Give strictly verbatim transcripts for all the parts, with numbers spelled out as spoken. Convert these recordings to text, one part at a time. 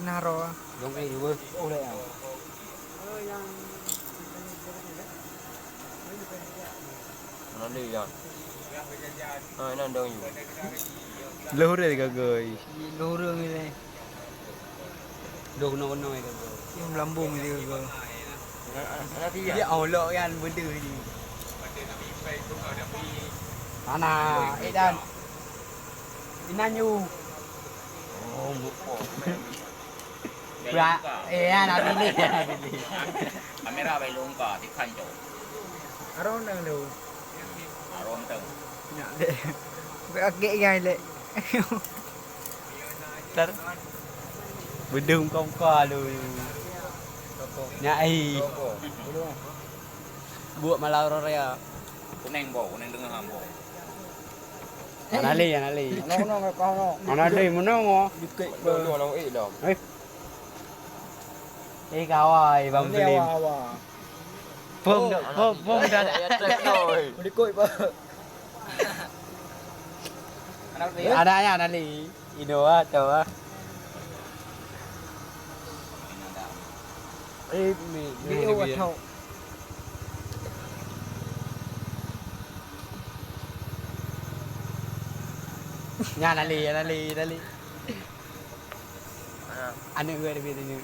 Naro. Dong eh, dua. Oh, dah ya. Mana dia ya? Ah, nan dong you. Lheuh dah gagoi. Lheuh dah ni. Dong no no gagoi. Yang melambung ni gagoi. Ya Allah kan benda ni. Mana? Eh dan. Inan you. Oh, muka. Bra, eh, ya, nak pilih, nak pilih. Kamera bai lungka, tikhan tu. Arong nang tu. Arong tu. Nyak deh. Bek agek ngai lek. Tar. Bedung kau muka lu. Nyak ai. Buat malau raya. Kuning bau, kuning tengah bau. Anali, anali. Anali, menang oh. Dikit. Eh. Eh, kawai, Bang Selim. Pom, pom, pom dah. Berikut, Pak. Ada ya, anali. Inoa, tahu ah. Eh, mi, mi, mi. Nyan Ali, nyan Ali, nyan Ali. Aneuk gue ada biet ni.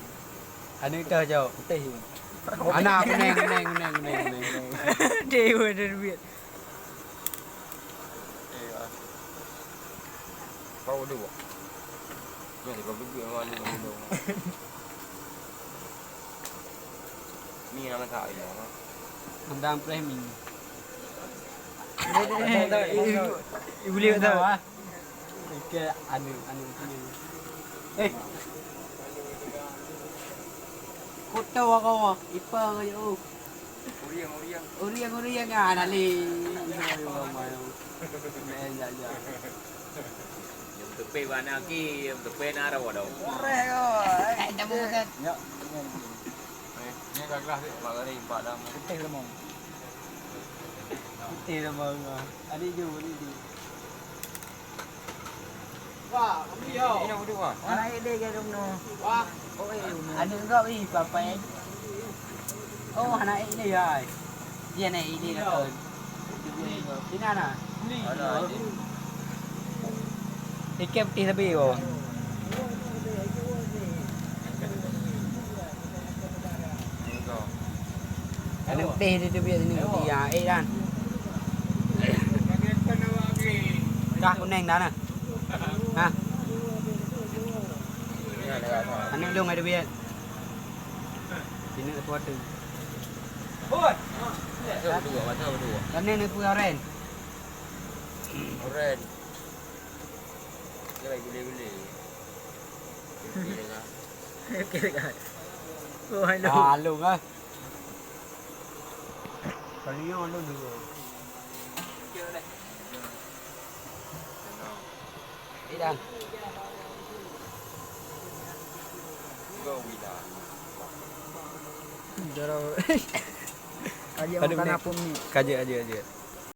Aneuk dah jauh. Putih. Anak kuning, kuning, kuning, kuning, kuning. Dia ada biet. Kau dua. Ni kau bibit dengan ni. Ni nama tak ada. Mendang premi. Ibu lihat tak? Oke, anu, anu sini. Eh. Kota Wakawa, ipa kau jauh. Uriang, uriang. Uriang, uriang ah, nali. Ino yo mai. Main ja ja. Yang tepi bana ki, yang tepi naro dah. Oreh kau. Eh, dah bukan. Ya. Eh, ni dah kelas ni, mak gari empat dah. Putih lemah. Putih lemah. Adik jom, adik jom. Anak ék lé ke dong no. Oh, eh, dong no. Aneuk gop ih, papai. Oh, anak ék lé ai. Dia anak ék lé ke. Sini anak. Ikan putih lebih oh. Aneuk péh di teubiet sini, ya, eh, Dan. Dah kuning dah nah. Ha. Aneuk lông ada biet. Sini tu ada. Oi. Macam dua, macam dua. Kan ni pun oren. Oren. Dia lagi gule-gule. Okey kan? Okey kan? Oh, hello. Ah, hello kan? Kali ni hello dulu. Eh, Dan. Go, Wila. Jorok. Aja makan apa ni? Kaje, aje, aje.